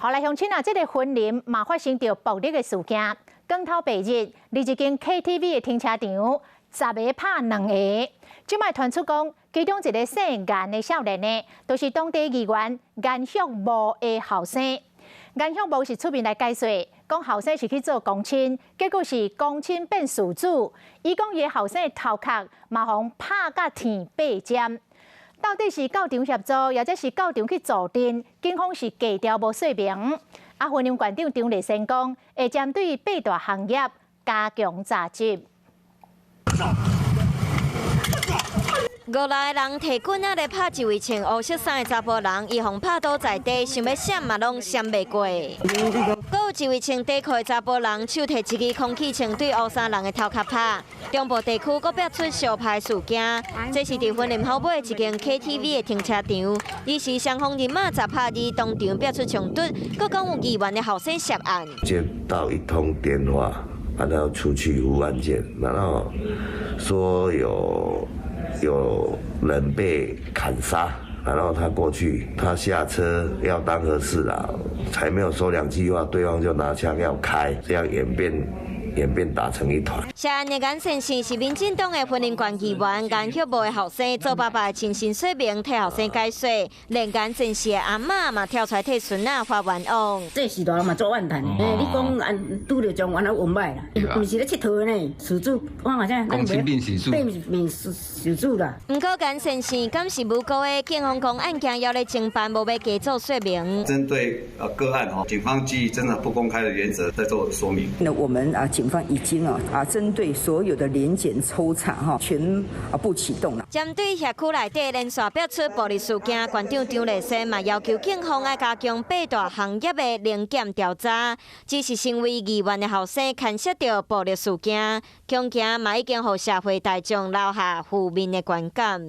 好來，鄉親啊，這个雲林嘛發生著暴力的事件。光頭白日，佇一間 KTV 的停車場，十个拍兩個。這擺傳出講，其中一個姓顏的少年呢，就是當地議員顏旭武的後生。顏旭武是出面來解說，講後生是去做公親，結果是公親變事主。伊講伊的後生頭殼嘛予拍甲天八針。到底是到場協助，抑者是到場去助陣？警方是低調無說明。啊，雲林縣長張麗善講，會針對八大行業加強查緝。五六个人提棍仔來拍一位穿烏色衫的查埔人，伊予拍倒在地，想欲閃嘛攏閃袂過。閣有一位穿短褲的查埔人，手提一支空氣槍對烏衫人的頭殼拍。中部地區閣爆出相拍事件，這是佇雲林虎尾一間 KTV 的停車場，彼時雙方人馬10拍2當場爆出衝突，閣講有議員的後生涉案。接到一通電話，然後出去赴案件，然後說有人被砍殺，然後他過去，他下車要當和事佬，才沒有說兩句話，對方就拿槍要開，這樣演變打成一團。涉案的顏先生是民進黨的雲林縣議員，顏旭武的後生，做爸爸的親身說明替後生解說，連顏先生的阿嬤嘛跳出來替孫仔發冤枉。這時代嘛做怨嘆，欸，你講按拄著狀元啊運歹啦，毋是咧𨑨迌呢，事主我嘛這公親變事主，變事主啦。毋過顏先生敢是無辜的，警方講案件猶咧偵辦，無欲加做說明。針對個案吼，警方基於偵查不公開的原則在做說明。那我們啊，警方已經啊針對所有的聯檢抽查哈，全部啟動了。針對轄區內底連續爆出暴力事件，縣長張麗善嘛要求警方愛加強八大行業的臨檢調查。只是身為議員的後生牽涉著暴力事件，恐驚嘛已經予社會大眾留下負面的觀感。